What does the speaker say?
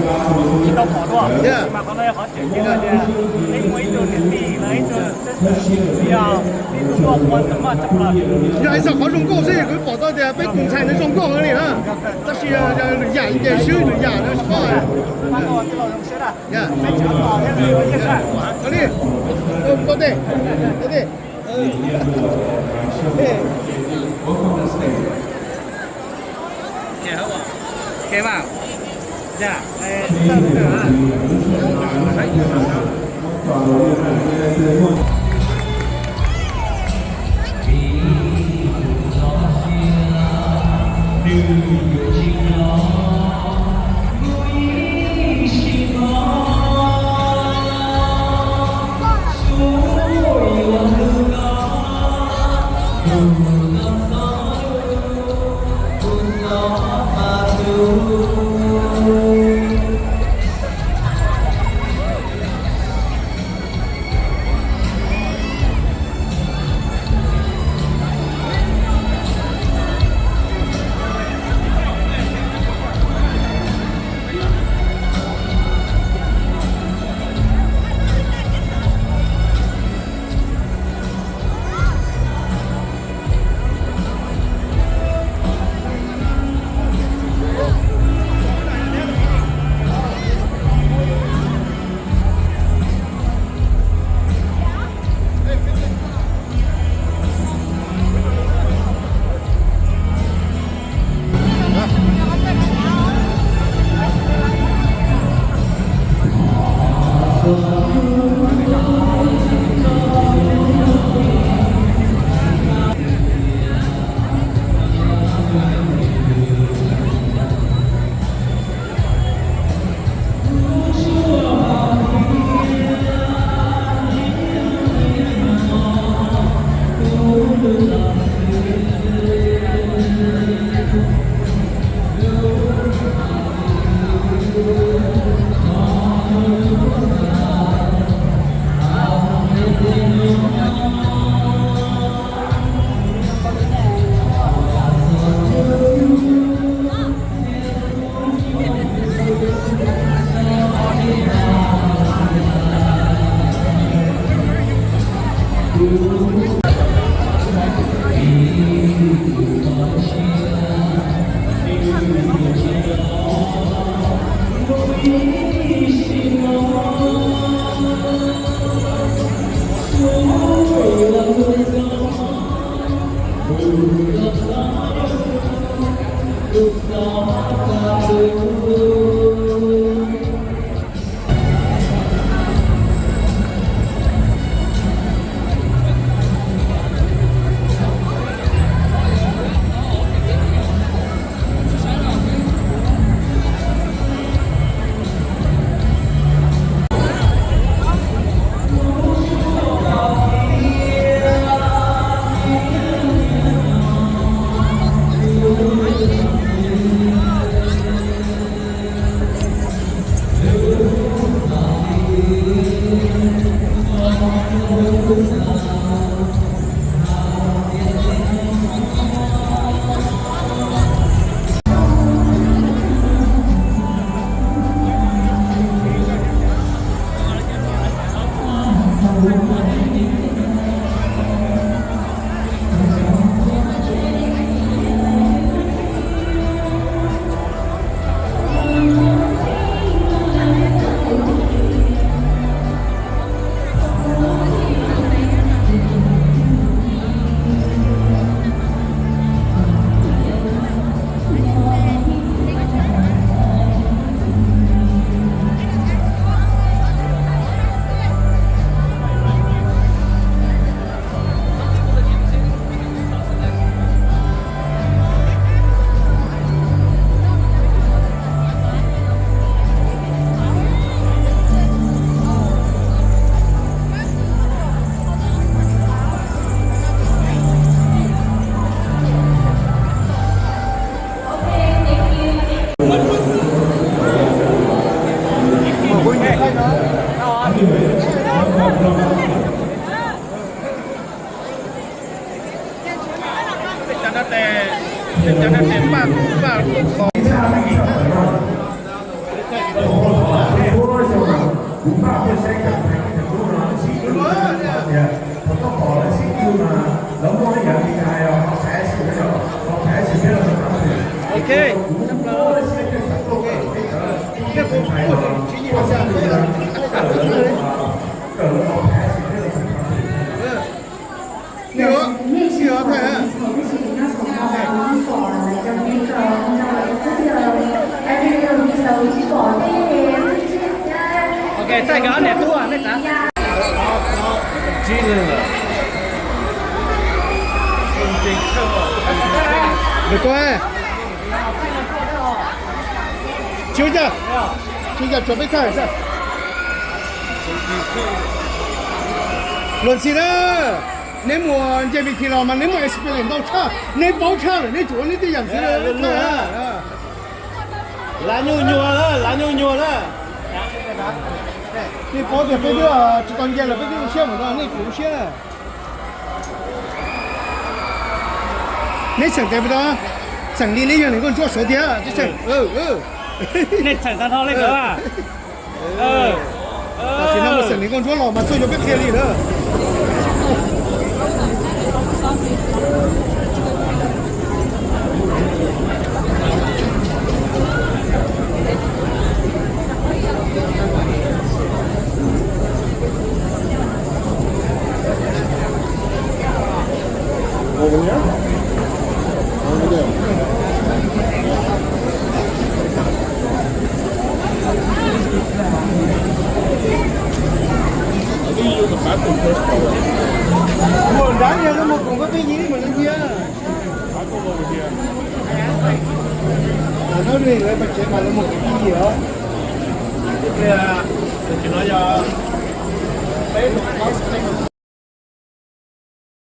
Tsis tau pom dua, mas qhov no yog qhov tseem ceeb tias peb muaj ib tug niam tij los ib tug xib hwb, yog ib tug nkauj qhua txawm muaj txawm los. Yog ib qhov zoo nkauj xwb kuv pom tau tias peb tus ntxhais nws zoo nkauj heev li na. Tab sis lwm yam ces swb lwm yam no tsis paub. Cov no ces, cov no ces npaj, npaj kho. Kuv npaj tuaj saib cov ntxhais Hmoob no sib tw tias thaum koj pom lawv sib tw mas lawv muaj ib yam li hais ho phaiv xwm, ho phaiv xwm peb los tus phab xwm. Ok, kuv muab saib tej xav tuaj kawm peb cov ntxhais tuaj sib tw, kawm lawv ho phaiv xwm peb los tus phab xwm. Ok, thaij nkawd ob niam tub nej tsav. Được coi. Chưa chưa? Chưa chưa, chuẩn bị thở sao? Luận xin đó. Neb mus nce video los mas neb muaj experience ntau tshaj, neb paub tshaj lawm, neb tsuas ua neb tej yam xwb. Lav nyuj nyuag lawm, lav nyuj nyuag lawm. Nej paub tias peb twb tsis tau nce los peb twb zoo siab mas no, nej tsis zoo siab. Neb xeem tes puas tau? Xeem li neb yog niam nkauj ntsuab suav thiab. Nej xeem tag nrho li ntawd. Tam sim no mus xeem niam nkauj ntsuab los mas txawj yuav peb qhia li lawm. Mus nrad yog lawv mus koom peb yig mus lawv cia. Lawv no lawv mas tsev mas lawv mus koom peb yig os. Tus no yog